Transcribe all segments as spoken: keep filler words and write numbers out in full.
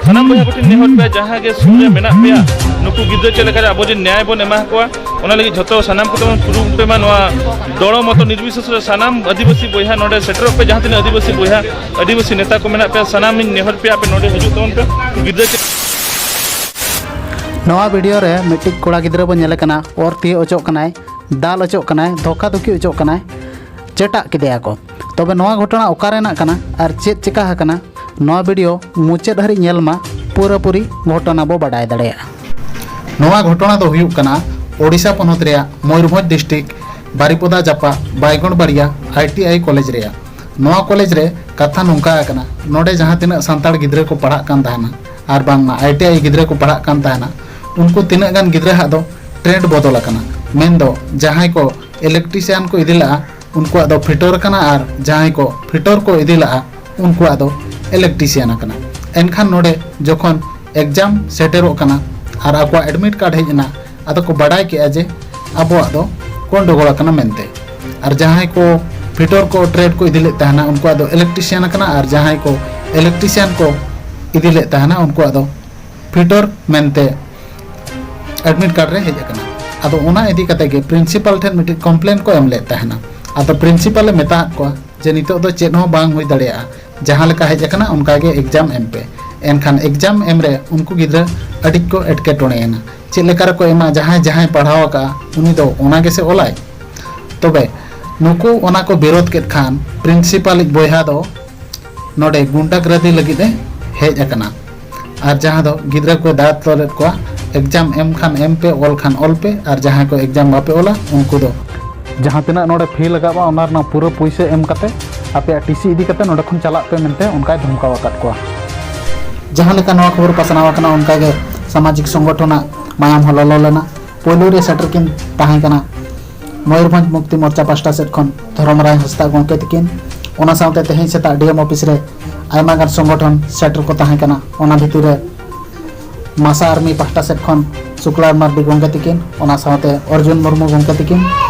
ᱥᱟᱱᱟᱢ ᱵᱚᱭᱦᱟ ᱠᱚᱴᱷᱮᱱ ᱱᱮᱦᱚᱨ ᱯᱮ, ᱡᱟᱦᱟᱸ ᱜᱮ ᱥᱩᱨ ᱨᱮ ᱢᱮᱱᱟᱜ ᱯᱮᱭᱟ, ᱱᱩᱠᱩ ᱜᱤᱫᱽᱨᱟᱹ ᱪᱮᱫ ᱞᱮᱠᱟ ᱨᱮ ᱟᱵᱚ ᱡᱮ ᱧᱟᱭ ᱵᱚᱱ ᱮᱢᱟ ᱠᱚᱣᱟ, ᱚᱱᱟ ᱞᱟᱹᱜᱤᱫ ᱡᱷᱚᱛᱚ ᱥᱟᱱᱟᱢ ᱠᱚᱛᱮ ᱵᱚᱱ ᱠᱩᱨᱩᱢᱩᱴᱩᱭ ᱢᱟ᱾ ᱱᱚᱣᱟ ᱫᱚᱲᱚ ᱢᱚᱛᱚ ᱱᱤᱨᱵᱤᱥᱮᱥ ᱨᱮ ᱥᱟᱱᱟᱢ ᱟᱹᱫᱤᱵᱟᱹᱥᱤ ᱵᱚᱭᱦᱟ ᱱᱚᱰᱮ ᱥᱮᱴᱮᱨᱚᱜ ᱯᱮ, ᱡᱟᱦᱟᱸ ᱛᱤᱱᱟᱹᱜ ᱟᱹᱫᱤᱵᱟᱹᱥᱤ ᱵᱚᱭᱦᱟ, ᱟᱹᱫᱤᱵᱟᱹᱥᱤ ᱱᱮᱛᱟ ᱠᱚ ᱢᱮᱱᱟᱜ ᱯᱮᱭᱟ, ᱥᱟᱱᱟᱢ ᱤᱧ ᱱᱮᱦᱚᱨ ᱯᱮᱭᱟ, ᱟᱯᱮ ᱱᱚᱰᱮ ᱦᱤᱡᱩᱜ ᱛᱟᱵᱚᱱ ᱯᱮ᱾ ᱜᱤᱫᱽᱨᱟᱹ ᱪᱮᱫ ᱱᱚᱣᱟ ᱵᱷᱤᱰᱤᱭᱳ ᱨᱮ ᱢᱤᱫᱴᱤᱡ ᱠᱚᱲᱟ ᱜᱤᱫᱽᱨᱟᱹ ᱵᱚᱱ ᱧᱮᱞᱮ ᱠᱟᱱᱟ, ᱚᱨ ᱛᱤᱭᱳᱜ ᱚᱪᱚᱜ ᱠᱟᱱᱟᱭ, ᱫᱟᱞ ᱚᱪᱚᱜ ᱠᱟᱱᱟᱭ, ᱫᱷᱳᱠᱟ ᱫᱷᱩᱠᱤ ᱚᱪᱚᱜ ᱠᱟᱱᱟᱭ, ᱪᱮᱴᱟᱜ ᱠᱮᱫᱮᱭᱟ ᱠᱚ᱾ ᱛᱚᱵᱮ ᱱᱚᱣᱟ ᱜᱷᱚᱴᱚᱱᱟ ᱚᱠᱟ ᱨᱮᱱᱟᱜ ᱠᱟᱱᱟ ᱟᱨ ᱪᱮᱫ ᱪᱮᱠᱟ ᱟᱠᱟᱱᱟ, ᱱᱚᱣᱟ ᱵᱷᱤᱰᱤᱭᱳ ᱢᱩᱪᱟᱹᱫ ᱦᱟᱹᱨᱤᱡ ᱧᱮᱞ ᱢᱟ, ᱯᱩᱨᱟᱹᱯᱩᱨᱤ ᱜᱷᱚᱴᱚᱱᱟ ᱵᱚ ᱵᱟᱰᱟᱭ ᱫᱟᱲᱮᱭᱟᱜᱼᱟ᱾ ᱱᱚᱣᱟ ᱜᱷᱚᱴᱚᱱᱟ ᱫᱚ ᱦᱩᱭᱩᱜ ᱠᱟᱱᱟ ᱳᱰᱤᱥᱟ ᱯᱚᱱᱚᱛ ᱨᱮᱭᱟᱜ ᱢᱚᱭᱩᱨᱵᱷᱚᱸᱡᱽ ᱰᱤᱥᱴᱨᱤᱠᱴ ᱵᱟᱨᱤᱯᱚᱫᱟ ᱡᱟᱯᱟᱜ ᱵᱟᱭᱜᱚᱲ ᱵᱟᱲᱤᱭᱟ ᱟᱭ ᱴᱤ ᱟᱭ ᱠᱚᱞᱮᱡᱽ ᱨᱮᱭᱟᱜ᱾ ᱱᱚᱣᱟ ᱠᱚᱞᱮᱡᱽ ᱨᱮ ᱠᱟᱛᱷᱟ ᱱᱚᱝᱠᱟ ᱟᱠᱟᱱᱟ, ᱱᱚᱰᱮ ᱡᱟᱦᱟᱸ ᱛᱤᱱᱟᱹᱜ ᱥᱟᱱᱛᱟᱲ ᱜᱤᱫᱽᱨᱟᱹ ᱠᱚ ᱯᱟᱲᱦᱟᱜ ᱠᱟᱱ ᱛᱟᱦᱮᱱᱟ ᱟᱨ ᱵᱟᱝᱢᱟ ᱟᱭ ᱴᱤ ᱟᱭ ᱜᱤᱫᱽᱨᱟᱹ ᱠᱚ ᱯᱟᱲᱦᱟᱜ ᱠᱟᱱ ᱛᱟᱦᱮᱱᱟ, ᱩᱱᱠᱩ ᱛᱤᱱᱟᱹᱜ ᱜᱟᱱ ᱜᱤᱫᱽᱨᱟᱹ ᱦᱟᱜ ᱫᱚ ᱴᱨᱮᱱᱰ ᱵᱚᱫᱚᱞ ᱟᱠᱟᱱᱟ᱾ ᱢᱮᱱᱫᱚ ᱡᱟᱦᱟᱸᱭ ᱠᱚ ᱤᱞᱮᱠᱴᱨᱤᱥᱤᱭᱟᱱ ᱠᱚ ᱤᱫᱤ ᱞᱟᱜᱼᱟ, ᱩᱱᱠᱩᱣᱟᱜ ᱫᱚ ᱯᱷᱤᱴᱚᱨ ᱠᱟᱱᱟ, ᱟᱨ ᱡᱟᱦᱟᱸᱭ ᱠᱚ ᱯᱷᱤᱴᱚᱨ ᱠᱚ ᱤᱫᱤ ᱞᱟᱜᱼᱟ, ᱩᱱᱠᱩᱣᱟᱜ ᱫᱚ ᱤᱞᱮᱠᱴᱨᱤᱥᱤᱭᱟᱱ ᱟᱠᱟᱱᱟ᱾ ᱮᱱᱠᱷᱟᱱ ᱱᱚᱰᱮ ᱡᱚᱠᱷᱚᱱ ᱮᱠᱡᱟᱢ ᱥᱮᱴᱮᱨᱚᱜ ᱠᱟᱱᱟ ᱟᱨ ᱟᱠᱚᱣᱟᱜ ᱮᱰᱢᱤᱴ ᱠᱟᱨᱰ ᱦᱮᱡ ᱮᱱᱟ, ᱟᱫᱚ ᱠᱚ ᱵᱟᱰᱟᱭ ᱠᱮᱜᱼᱟ ᱡᱮ ᱟᱵᱚᱣᱟᱜ ᱫᱚ ᱜᱚᱱᱰᱚᱜᱳᱞ ᱟᱠᱟᱱᱟ ᱢᱮᱱᱛᱮ᱾ ᱟᱨ ᱡᱟᱦᱟᱸᱭ ᱠᱚ ᱯᱷᱤᱴᱚᱨ ᱠᱚ ᱴᱨᱮᱰ ᱠᱚ ᱤᱫᱤ ᱞᱮᱫ ᱛᱟᱦᱮᱱᱟ, ᱩᱱᱠᱩᱣᱟᱜ ᱫᱚ ᱤᱞᱮᱠᱴᱨᱤᱥᱤᱭᱟᱱ ᱟᱠᱟᱱᱟ, ᱟᱨ ᱡᱟᱦᱟᱸᱭ ᱠᱚ ᱤᱞᱮᱠᱴᱨᱤᱥᱤᱭᱟᱱ ᱠᱚ ᱤᱫᱤ ᱞᱮᱫ ᱛᱟᱦᱮᱱᱟ, ᱩᱱᱠᱩᱣᱟᱜ ᱫᱚ ᱯᱷᱤᱴᱚᱨ ᱢᱮᱱᱛᱮ ᱮᱰᱢᱤᱴ ᱠᱟᱨᱰ ᱨᱮ ᱦᱮᱡ ᱟᱠᱟᱱᱟ᱾ ᱟᱫᱚ ᱚᱱᱟ ᱤᱫᱤ ᱠᱟᱛᱮ ᱜᱮ ᱯᱨᱤᱱᱥᱤᱯᱟᱞ ᱴᱷᱮᱱ ᱢᱤᱫᱴᱤᱡ ᱠᱚᱢᱯᱞᱮᱱ ᱠᱚ ᱮᱢ ᱞᱮᱫ ᱛᱟᱦᱮᱱᱟ᱾ ᱟᱫᱚ ᱯᱨᱤᱱᱥᱤᱯᱟᱞ ᱮ ᱢᱮᱛᱟᱫ ᱠᱚᱣᱟ ᱡᱮ ᱱᱤᱛᱚᱜ ᱫᱚ ᱪᱮᱫ ᱦᱚᱸ ᱵᱟᱝ ᱦᱩᱭ ᱫᱟᱲᱮᱭᱟᱜᱼᱟ, ᱡᱟᱦᱟᱸ ᱞᱮᱠᱟ ᱦᱮᱡ ᱟᱠᱟᱱᱟ ᱚᱱᱠᱟ ᱜᱮ ᱮᱠᱡᱟᱢ ᱮᱢ ᱯᱮ᱾ ᱮᱱᱠᱷᱟᱱ ᱮᱠᱡᱟᱢ ᱮᱢ ᱨᱮ ᱩᱱᱠᱩ ᱜᱤᱫᱽᱨᱟᱹ ᱟᱹᱰᱤ ᱠᱚ ᱮᱴᱠᱮᱴᱚᱬᱮᱭᱮᱱᱟ᱾ ᱪᱮᱫ ᱞᱮᱠᱟ ᱨᱮᱠᱚ ᱮᱢᱟ, ᱡᱟᱦᱟᱸᱭ ᱡᱟᱦᱟᱸᱭ ᱯᱟᱲᱦᱟᱣ ᱟᱠᱟᱫᱼᱟ ᱩᱱᱤ ᱫᱚ ᱚᱱᱟ ᱜᱮᱥᱮ ᱚᱞᱟᱭ? ᱛᱚᱵᱮ ᱱᱩᱠᱩ ᱚᱱᱟ ᱠᱚ ᱵᱤᱨᱳᱫ ᱠᱮᱫ ᱠᱷᱟᱱ ᱯᱨᱤᱱᱥᱤᱯᱟᱞᱤᱡ ᱵᱚᱭᱦᱟ ᱫᱚ ᱱᱚᱰᱮ ᱜᱩᱱᱰᱟᱜᱨᱟᱫᱤ ᱞᱟᱹᱜᱤᱫ ᱮ ᱦᱮᱡ ᱟᱠᱟᱱᱟ᱾ ᱟᱨ ᱡᱟᱦᱟᱸ ᱫᱚ ᱜᱤᱫᱽᱨᱟᱹ ᱠᱚᱭ ᱫᱟᱞ ᱛᱚᱞᱮᱫ ᱠᱚᱣᱟ, ᱮᱠᱡᱟᱢ ᱮᱢ ᱠᱷᱟᱱ ᱮᱢ ᱯᱮ, ᱚᱞ ᱠᱷᱟᱱ ᱚᱞ ᱯᱮ, ᱟᱨ ᱡᱟᱦᱟᱸᱭ ᱠᱚ ᱮᱠᱡᱟᱢ ᱵᱟᱯᱮ ᱚᱞᱟ ᱩᱱᱠᱩ ᱫᱚ ᱡᱟᱦᱟᱸ ᱛᱤᱱᱟᱹᱜ ᱱᱚᱰᱮ ᱯᱷᱤ ᱞᱟᱜᱟᱜᱼᱟ ᱚᱱᱟ ᱨᱮᱱᱟᱜ ᱯᱩᱨᱟᱹ ᱯᱩᱭᱥᱟᱹ ᱮᱢ ᱠᱟᱛᱮ ᱟᱯᱮᱭᱟᱜ ᱴᱤ ᱥᱤ ᱤᱫᱤ ᱠᱟᱛᱮ ᱱᱚᱰᱮ ᱠᱷᱚᱱ ᱪᱟᱞᱟᱜ ᱯᱮ ᱢᱮᱱᱛᱮ ᱚᱱᱠᱟᱭ ᱫᱷᱚᱢᱠᱟᱣ ᱟᱠᱟᱫ ᱠᱚᱣᱟ᱾ ᱡᱟᱦᱟᱸ ᱞᱮᱠᱟ ᱱᱚᱣᱟ ᱠᱷᱚᱵᱚᱨ ᱯᱟᱥᱱᱟᱣ ᱟᱠᱟᱱᱟ, ᱚᱱᱠᱟ ᱜᱮ ᱥᱟᱢᱟᱡᱤᱠ ᱥᱚᱝᱜᱚᱴᱷᱚᱱᱟᱜ ᱢᱟᱭᱟᱢ ᱦᱚᱸ ᱞᱚᱞᱚ ᱞᱮᱱᱟ᱾ ᱯᱳᱭᱞᱳ ᱨᱮ ᱥᱮᱴᱮᱨ ᱠᱤᱱ ᱛᱟᱦᱮᱸ ᱠᱟᱱᱟ ᱢᱚᱭᱩᱨᱵᱷᱚᱸᱡᱽ ᱢᱩᱠᱛᱤ ᱢᱳᱨᱪᱟ ᱯᱟᱥᱴᱟ ᱥᱮᱫ ᱠᱷᱚᱱ ᱫᱷᱚᱨᱚᱢ ᱨᱟᱭ ᱦᱟᱸᱥᱫᱟ ᱜᱚᱢᱠᱮ ᱛᱤᱠᱤᱱ᱾ ᱚᱱᱟ ᱥᱟᱶᱛᱮ ᱛᱮᱦᱮᱧ ᱥᱮᱛᱟᱜ ᱰᱤ ᱮᱢ ᱚᱯᱷᱤᱥ ᱨᱮ ᱟᱭᱢᱟ ᱜᱟᱱ ᱥᱚᱝᱜᱚᱴᱷᱚᱱ ᱥᱮᱴᱮᱨ ᱠᱚ ᱛᱟᱦᱮᱸ ᱠᱟᱱᱟ᱾ ᱚᱱᱟ ᱵᱷᱤᱛᱤᱨ ᱨᱮ ᱢᱟᱥᱟ ᱟᱨᱢᱤ ᱯᱟᱦᱴᱟ ᱥᱮᱫ ᱠᱷᱚᱱ ᱥᱩᱠᱞᱟᱞ ᱢᱟᱨᱰᱤ ᱜᱚᱢᱠᱮ ᱛᱤᱠᱤᱱ, ᱚᱱᱟ ᱥᱟᱶᱛᱮ ᱚᱨᱡᱩᱱ ᱢᱩᱨᱢᱩ ᱜᱚᱢᱠᱮ ᱛᱤᱠᱤᱱ,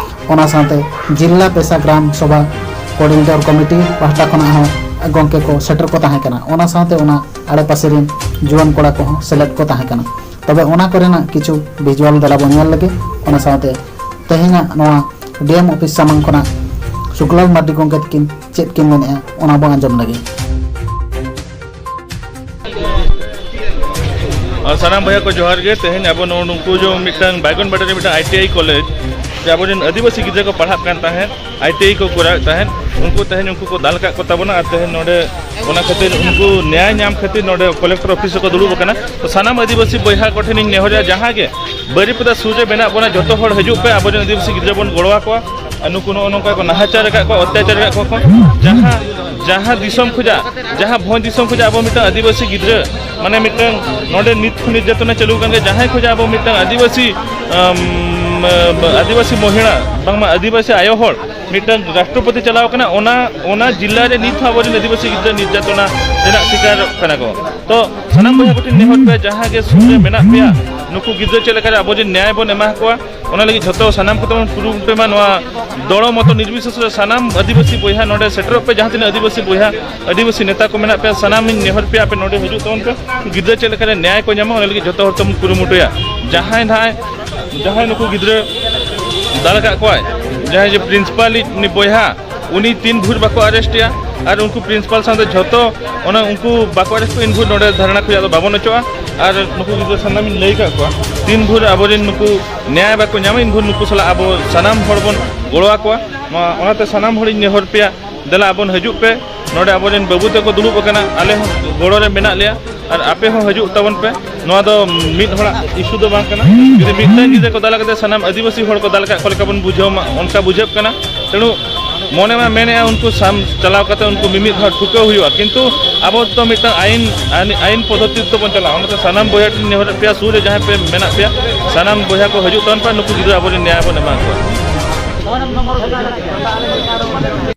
ᱚᱱᱟ ᱥᱟᱶᱛᱮ ᱡᱤᱞᱞᱟ ᱯᱮᱥᱟ ᱜᱨᱟᱢ ᱥᱚᱵᱷᱟ ᱠᱚᱨᱤᱰᱚᱨ ᱠᱚᱢᱤᱴᱤ ᱯᱟᱦᱴᱟ ᱠᱷᱚᱱᱟᱜ ᱦᱚᱸ ᱜᱚᱢᱠᱮ ᱠᱚ ᱥᱮᱴᱮᱨ ᱠᱚ ᱛᱟᱦᱮᱸ ᱠᱟᱱᱟ᱾ ᱚᱱᱟ ᱥᱟᱶᱛᱮ ᱚᱱᱟ ᱟᱲᱮᱯᱟᱥᱮ ᱨᱮᱱ ᱡᱩᱣᱟᱹᱱ ᱠᱚᱲᱟ ᱠᱚᱦᱚᱸ ᱥᱮᱞᱮᱫ ᱠᱚ ᱛᱟᱦᱮᱸ ᱠᱟᱱᱟ᱾ ᱛᱚᱵᱮ ᱚᱱᱟ ᱠᱚᱨᱮᱱᱟᱜ ᱠᱤᱪᱷᱩ ᱵᱷᱤᱡᱩᱣᱟᱞ ᱫᱮᱞᱟ ᱵᱚᱱ ᱧᱮᱞ ᱞᱮᱜᱮ᱾ ᱚᱱᱟ ᱥᱟᱶᱛᱮ ᱛᱮᱦᱮᱧᱟᱜ ᱱᱚᱣᱟ ᱰᱤ ᱮᱢ ᱚᱯᱷᱤᱥ ᱥᱟᱢᱟᱝ ᱠᱷᱚᱱᱟᱜ ᱥᱩᱠᱞᱟᱞ ᱢᱟᱨᱰᱤ ᱜᱚᱢᱠᱮ ᱛᱟᱹᱠᱤᱱ ᱪᱮᱫ ᱠᱤᱱ ᱢᱮᱱᱮᱫᱼᱟ, ᱚᱱᱟ ᱵᱚᱱ ᱟᱸᱡᱚᱢ ᱞᱮᱜᱮ᱾ ᱟᱨ ᱥᱟᱱᱟᱢ ᱵᱚᱭᱦᱟ ᱠᱚ ᱡᱚᱦᱟᱨ ᱜᱮ᱾ ᱛᱮᱦᱮᱧ ᱟᱵᱚ ᱱᱚᱜᱼᱚ ᱱᱩᱠᱩ ᱡᱮ ᱢᱤᱫᱴᱟᱝ ᱵᱟᱭᱜᱚᱱ ᱵᱟᱰᱟ ᱨᱮ ᱢᱤᱫᱴᱟᱝ ᱟᱭ ᱴᱤ ᱟᱭ ᱠᱚᱞᱮᱡᱽ, ᱡᱮ ᱟᱵᱚ ᱨᱮᱱ ᱟᱹᱫᱤᱵᱟᱹᱥᱤ ᱜᱤᱫᱽᱨᱟᱹ ᱠᱚ ᱯᱟᱲᱦᱟᱜ ᱠᱟᱱ ᱛᱟᱦᱮᱸᱫ, ᱟᱭ ᱴᱤ ᱟᱭ ᱠᱚ ᱠᱚᱨᱟᱣᱮᱫ ᱛᱟᱦᱮᱸᱫ, ᱩᱱᱠᱩ ᱛᱮᱦᱮᱧ ᱩᱱᱠᱩ ᱠᱚ ᱫᱟᱞ ᱟᱠᱟᱫ ᱠᱚ ᱛᱟᱵᱚᱱᱟ᱾ ᱟᱨ ᱛᱮᱦᱮᱧ ᱱᱚᱰᱮ ᱚᱱᱟ ᱠᱷᱟᱹᱛᱤᱨ ᱩᱱᱠᱩ ᱱᱮᱭᱟᱭ ᱧᱟᱢ ᱠᱷᱟᱹᱛᱤᱨ ᱱᱚᱰᱮ ᱠᱚᱞᱮᱠᱴᱚᱨ ᱚᱯᱷᱤᱥ ᱨᱮᱠᱚ ᱫᱩᱲᱩᱵ ᱟᱠᱟᱱᱟ᱾ ᱛᱚ ᱥᱟᱱᱟᱢ ᱟᱹᱫᱤᱵᱟᱹᱥᱤ ᱵᱚᱭᱦᱟ ᱠᱚ ᱴᱷᱮᱱᱤᱧ ᱱᱮᱦᱚᱨᱟ, ᱡᱟᱦᱟᱸ ᱜᱮ ᱵᱟᱹᱨᱤᱯᱟᱫᱟ ᱥᱩᱨ ᱨᱮ ᱢᱮᱱᱟᱜ ᱵᱚᱱᱟ, ᱡᱚᱛᱚ ᱦᱚᱲ ᱦᱤᱡᱩᱜ ᱯᱮ, ᱟᱵᱚᱨᱮᱱ ᱟᱹᱫᱤᱵᱟᱹᱥᱤ ᱜᱤᱫᱽᱨᱟᱹ ᱵᱚᱱ ᱜᱚᱲᱚ ᱟᱠᱚᱣᱟ᱾ ᱟᱨ ᱱᱩᱠᱩ ᱱᱚᱜᱼᱚ ᱱᱚᱝᱠᱟ ᱠᱚ ᱱᱟᱦᱟᱪᱟᱨ ᱟᱠᱟᱫ ᱠᱚᱣᱟ, ᱚᱛᱛᱟᱪᱟᱨ ᱟᱠᱟᱫ ᱠᱚᱣᱟ ᱠᱚ, ᱡᱟᱦᱟᱸ, ᱡᱟᱦᱟᱸ ᱫᱤᱥᱚᱢ ᱠᱷᱚᱱᱟᱜ, ᱡᱟᱦᱟᱸ ᱵᱷᱚᱸᱡᱽ ᱫᱤᱥᱚᱢ ᱠᱷᱚᱱᱟᱜ ᱟᱵᱚ ᱢᱤᱫᱴᱟᱝ ᱟᱹᱫᱤᱵᱟᱹᱥᱤ ᱜᱤᱫᱽᱨᱟᱹ, ᱢᱟᱱᱮ ᱢᱤᱫᱴᱟᱝ ᱱᱚᱰᱮ ᱱᱤᱛ ᱠᱷᱚᱱ ᱱᱤᱨᱡᱟᱛᱚᱱᱟ ᱪᱟᱹᱞᱩ ᱟᱠᱟᱱ ᱜᱮᱭᱟ, ᱡᱟᱦᱟᱸᱭ ᱠᱷᱚᱱᱟᱜ ᱟᱵᱚ ᱢᱤᱫᱴᱟᱝ ᱟᱹᱫᱤᱵᱟᱹᱥᱤ, ᱟᱢ, ᱟᱹᱫᱤᱵᱟᱹᱥᱤ ᱢᱚᱦᱤᱞᱟ, ᱵᱟᱝᱢᱟ ᱟᱹᱫᱤᱵᱟᱹᱥᱤ ᱟᱭᱳ ᱦᱚᱲ ᱢᱤᱫᱴᱟᱝ ᱨᱟᱥᱴᱨᱚᱯᱚᱛᱤ ᱪᱟᱞᱟᱣ ᱠᱟᱱᱟ, ᱚᱱᱟ, ᱚᱱᱟ ᱡᱤᱞᱟ ᱨᱮ ᱱᱤᱛ ᱦᱚᱸ ᱟᱵᱚᱨᱮᱱ ᱟᱹᱫᱤᱵᱟᱹᱥᱤ ᱜᱤᱫᱽᱨᱟᱹ ᱱᱤᱨᱡᱟᱛᱚᱱᱟ ᱨᱮᱱᱟᱜ ᱥᱤᱠᱟᱨᱚᱜ ᱠᱟᱱᱟ ᱠᱚ᱾ ᱛᱚ ᱥᱟᱱᱟᱢ ᱵᱚᱭᱦᱟ ᱠᱚᱴᱷᱮᱱ ᱱᱮᱦᱚᱨ ᱯᱮ, ᱡᱟᱦᱟᱸ ᱜᱮ ᱥᱩᱨ ᱨᱮ ᱢᱮᱱᱟᱜ ᱯᱮᱭᱟ, ᱱᱩᱠᱩ ᱜᱤᱫᱽᱨᱟᱹ ᱪᱮᱫ ᱞᱮᱠᱟᱨᱮ ᱟᱵᱚ ᱡᱮ ᱱᱮᱭᱟᱭ ᱵᱚᱱ ᱮᱢᱟ ᱠᱚᱣᱟ, ᱚᱱᱟ ᱞᱟᱹᱜᱤᱫ ᱡᱷᱚᱛᱚ ᱥᱟᱱᱟᱢ ᱠᱚᱛᱮ ᱵᱚᱱ ᱠᱩᱨᱩᱢᱩᱴᱩᱭ ᱢᱟ᱾ ᱱᱚᱣᱟ ᱫᱚᱲᱚ ᱢᱚᱛᱚ ᱱᱤᱨᱵᱤᱥᱮᱥ ᱨᱮ ᱥᱟᱱᱟᱢ ᱟᱹᱫᱤᱵᱟᱹᱥᱤ ᱵᱚᱭᱦᱟ ᱱᱚᱰᱮ ᱥᱮᱴᱮᱨᱚᱜ ᱯᱮ, ᱡᱟᱦᱟᱸ ᱛᱤᱱᱟᱹᱜ ᱟᱹᱫᱤᱵᱟᱹᱥᱤ ᱵᱚᱭᱦᱟ, ᱟᱹᱫᱤᱵᱟᱹᱥᱤ ᱱᱮᱛᱟ ᱠᱚ ᱢᱮᱱᱟᱜ ᱯᱮᱭᱟ, ᱥᱟᱱᱟᱢᱤᱧ ᱱᱮᱦᱚᱨ ᱯᱮᱭᱟ, ᱟᱯᱮ ᱱᱚᱰᱮ ᱦᱤᱡᱩᱜ ᱛᱟᱵᱚᱱ ᱯᱮ᱾ ᱜᱤᱫᱽᱨᱟᱹ ᱪᱮᱫ ᱞᱮᱠᱟᱨᱮ ᱱᱮᱭᱟᱭ ᱠᱚ ᱧᱟᱢᱟ, ᱚᱱᱟ ᱞᱟᱹᱜᱤᱫ ᱡᱷᱚᱛᱚ ᱦᱚᱲ ᱛᱮᱵᱚᱱ ᱠᱩᱨᱩᱢᱩᱴᱩᱭᱟ᱾ ᱡᱟᱦᱟᱸᱭ ᱱᱟᱦᱟᱜ, ᱡᱟᱦᱟᱸᱭ ᱱᱩᱠᱩ ᱜᱤᱫᱽᱨᱟᱹ ᱫᱟᱞ ᱟᱠᱟᱫ ᱠᱚᱣᱟᱭ, ᱡᱟᱦᱟᱸᱭ ᱡᱮ ᱯᱨᱤᱱᱥᱤᱯᱟᱞ ᱤᱡ ᱩᱱᱤ ᱵᱚᱭᱦᱟ, ᱩᱱᱤ ᱛᱤᱱ ᱵᱷᱳᱨ ᱵᱟᱠᱚ ᱟᱨᱮᱥᱴ ᱮᱭᱟ ᱟᱨ ᱩᱱᱠᱩ ᱯᱨᱤᱱᱥᱤᱯᱟᱞ ᱥᱟᱶᱛᱮ ᱡᱷᱚᱛᱚ ᱚᱱᱟ ᱩᱱᱠᱩ ᱵᱟᱠᱚ ᱟᱨᱮᱥᱴ ᱠᱚ, ᱤᱱ ᱵᱷᱳᱨ ᱱᱚᱰᱮ ᱫᱷᱟᱨᱱᱟ ᱠᱷᱚᱱᱟᱜ ᱫᱚ ᱵᱟᱵᱚᱱ ᱚᱪᱚᱜᱼᱟ᱾ ᱟᱨ ᱱᱩᱠᱩ ᱜᱤᱫᱽᱨᱟᱹ ᱥᱟᱱᱟᱢᱤᱧ ᱞᱟᱹᱭ ᱟᱠᱟᱫ ᱠᱚᱣᱟ, ᱛᱤᱱ ᱵᱷᱳᱨ ᱟᱵᱚᱨᱮᱱ ᱱᱩᱠᱩ ᱱᱮᱭᱟᱭ ᱵᱟᱠᱚ ᱧᱟᱢᱟ, ᱤᱱ ᱵᱷᱳᱨ ᱱᱩᱠᱩ ᱥᱟᱞᱟᱜ ᱟᱵᱚ ᱥᱟᱱᱟᱢ ᱦᱚᱲ ᱵᱚᱱ ᱜᱚᱲᱚ ᱟᱠᱚᱣᱟ᱾ ᱱᱚᱣᱟ, ᱚᱱᱟᱛᱮ ᱥᱟᱱᱟᱢ ᱦᱚᱲᱤᱧ ᱱᱮᱦᱚᱨ ᱯᱮᱭᱟ, ᱫᱮᱞᱟ ᱟᱵᱚᱱ ᱦᱤᱡᱩᱜ ᱯᱮ, ᱱᱚᱰᱮ ᱟᱵᱚᱨᱮᱱ ᱵᱟᱹᱵᱩ ᱛᱟᱠᱚ ᱫᱩᱲᱩᱵ ᱟᱠᱟᱱᱟ, ᱟᱞᱮ ᱦᱚᱸ ᱜᱚᱲᱚ ᱨᱮ ᱢᱮᱱᱟᱜ ᱞᱮᱭᱟ᱾ ᱟᱨ ᱟᱯᱮ ᱦᱚᱸ ᱦᱤᱡᱩᱜ ᱛᱟᱵᱚᱱ ᱯᱮ᱾ ᱱᱚᱣᱟ ᱫᱚ ᱢᱤᱫ ᱦᱚᱲᱟᱜ ᱤᱥᱩ ᱫᱚ ᱵᱟᱝ ᱠᱟᱱᱟ᱾ ᱡᱩᱫᱤ ᱢᱤᱫᱴᱟᱝ ᱜᱤᱫᱽᱨᱟᱹ ᱠᱚ ᱫᱟᱞ ᱠᱟᱛᱮ ᱥᱟᱱᱟᱢ ᱟᱹᱫᱤᱵᱟᱹᱥᱤ ᱦᱚᱲ ᱠᱚ ᱫᱟᱞ ᱠᱟᱜ ᱠᱚ ᱞᱮᱠᱟ ᱵᱚᱱ ᱵᱩᱡᱷᱟᱹᱣ ᱢᱟ, ᱚᱱᱠᱟ ᱵᱩᱡᱷᱟᱹᱜ ᱠᱟᱱᱟ᱾ ᱛᱮᱬᱩ ᱢᱚᱱᱮ ᱢᱟ ᱢᱮᱱᱮᱫᱼᱟ ᱩᱱᱠᱩ ᱥᱟᱢ ᱪᱟᱞᱟᱣ ᱠᱟᱛᱮ ᱩᱱᱠᱩ ᱢᱤᱢᱤᱫ ᱦᱚᱲ ᱴᱷᱩᱠᱟᱹᱣ ᱦᱩᱭᱩᱜᱼᱟ, ᱠᱤᱱᱛᱩ ᱟᱵᱚ ᱫᱚ ᱢᱤᱫᱴᱟᱝ ᱟᱭᱤᱱ, ᱟᱭᱤᱱ, ᱟᱭᱤᱱ ᱯᱚᱫᱽᱫᱷᱚᱛᱤ ᱛᱮᱵᱚᱱ ᱪᱟᱞᱟᱜᱼᱟ᱾ ᱚᱱᱟᱛᱮ ᱥᱟᱱᱟᱢ ᱵᱚᱭᱦᱟ ᱴᱷᱮᱱ ᱱᱮᱦᱚᱨᱮᱫ ᱯᱮᱭᱟ, ᱥᱩᱨ ᱨᱮ ᱡᱟᱦᱟᱸᱭ ᱯᱮ ᱢᱮᱱᱟᱜ ᱯᱮᱭᱟ, ᱥᱟᱱᱟᱢ ᱵᱚᱭᱦᱟ ᱠᱚ ᱦᱤᱡᱩᱜ ᱛᱟᱵᱚᱱ ᱯᱮ, ᱱᱩᱠᱩ ᱜᱤᱫᱽᱨᱟᱹ ᱟᱵᱚ ᱨᱮᱱ ᱱᱮᱭᱟᱭ ᱵᱚᱱ ᱮᱢᱟ ᱠᱚᱣᱟ᱾